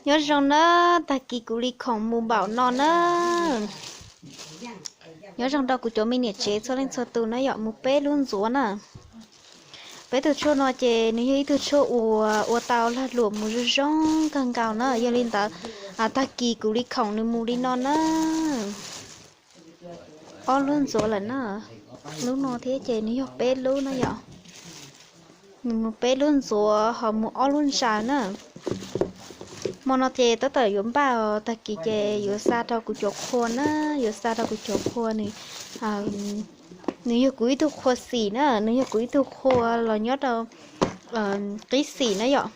Nyob zoo na, tag kis kuv li khoom mus npaum no na. Nyob zoo rau kuv cov me niam tsev txhua leej txhua tus na yom, mus peb lub ntxuav na. Peb tug tshuaj no ces nws yog ib tug tshuaj uas ua tau lag luam mus zoo zoo kawg nkaus na, yog li ntawd tag kis kuv li khoom nws mus li no na. Ob lub ntxuav lawm na, lub no thiab ces nws yog peb lub na yom. Nws mus peb lub ntxuav ho mus ob lub ntsaws na. Hmo no ces tab tom yuav npaj, tag kis ces yuav xa rau kuv cov qhua na, yuav xa rau kuv cov qhua nws, nws yog kuv ib tug qhua xim na, nws yog kuv ib tug qhua los nyob rau qib xim na yom.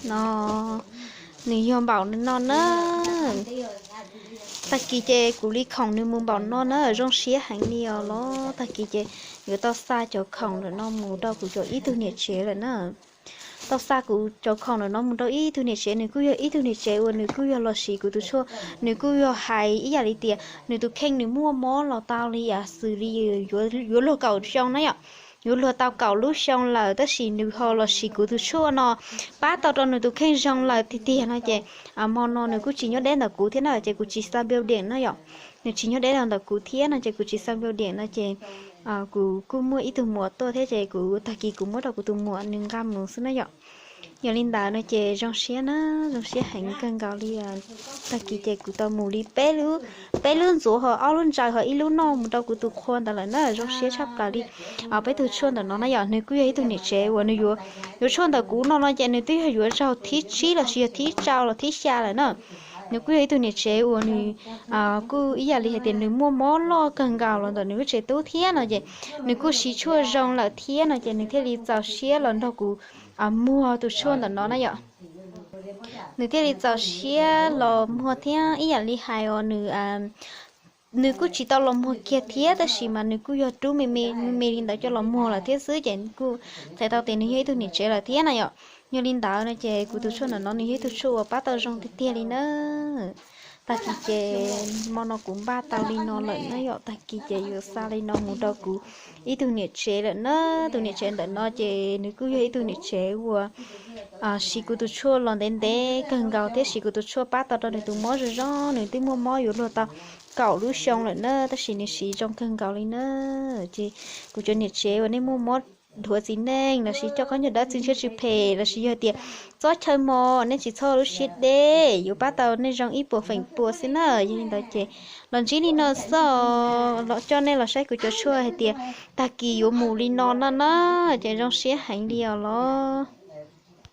No, nws yog npaum no na. Tag kis ces kuv li khoom nws mus npaum no na, zoo siab heev li os los tag kis ces yuav tau xa cov khoom lawm no mus rau kuv cov ib tug niam tsev lawm na. Tau xa kuv cov khoom lawm no mus rau ib tug niam tsev, nws kuj yog ib tug niam tsev uas nws kuj yog los siv kuv tus tshuaj, nws kuj yog hais ib yam li tias nws tus kheej nws muaj mob los tau li yam xws li yuav luag kaum xyoo na yom, yuav luag tau kaum lub xyoo lawm tab sis nws ho los siv kuv tus tshuaj no pab tau rau nws tus kheej zoo lawm tiag tiag no ces hmo no nws kuj tsis nyob deb ntawm kuv thiab na ces kuv tsis xa npiau deem na yom. Nws tsis nyob deb ntawm kuv thiab no ces kuv tsis xa npiau deem no ces kuv kuj muaj ib tug muam tuaj thiab ces kuv tag kis kuv muab rau kuv tus muam nws nqa mus xwb na yom. Yog li ntawd no ces zoo siab na, zoo siab heev kawg nkaus li. Tag kis ces kuv tau mus li peb lub ntxuav ho ob lub ntsaws ho ib lub noj mus rau kuv tus qhua ntawd lawm na, zoo siab tshaj plaws li. Peb tug tshuaj ntawm no na yom, nws kuj yog ib tug niam tsev uas nws yuav tshuaj ntawm kuv no no ces nws twb yog yuav zaug thib tsib los sis yog thib rau los thib xya lawm na. Nws kuj yog ib tug niam tsev uas nws kuj ib yam li hais tias nws muaj mob loj kawg nkaus los ntawm nws lub tsev tub thiab no ces nws kuj siv tshuaj zoo lawm thiab no ces nws thiaj li txaus siab los nrog kuv muag tus tshuaj ntawm no na yom. Nws thiaj li txaus siab los muag thiab ib yam li hais os nws nws kuj tsis tau los muag kiag thiab tab sis mas nws kuj yog rub me me me me li ntawd coj los muag lawm thiab xwb ces kuj txhais tau tias nws yog ib tug niam tsev lawm thiab na yom. Yog li ntawd no ces kuv tus tshuaj ntawm no nws yog ib tug tshuaj uas pab tau zoo tiag tiag li na. Tag kis ces hmo no kuv npaj tau li no lawm na yom, tag kis ces yuav xa li no mus rau kuv ib tug niam tsev lawm na. Tus niam tsev ntawm no ces nws kuj yog ib tug niam tsev uas siv kuv tus tshuaj los ntev ntev kawg nkaus thiab siv kuv tus tshuaj pab tau rau nws tus mob zoo zoo, nws twb muaj mob yuav luag tau kaum lub xyoo lawm na tab sis nws siv zoo kawg nkaus li na. Ces kuv cov niam tsev uas nej muaj mob dhuav txiv neej lossis coj khaub ncaws dawb txiv ntshiab tsis phem lossis yog tias txob chaw mos nej tsis txhob lub siab deb, yuav pab tau nej zoo ib puas feem pua xwb na. Yog li ntawd ces los ntsib li no xwb, los coj nej los saib kuv cov tshuaj hais tias tag kis yuav mus li no na na, ces zoo siab heev li os los.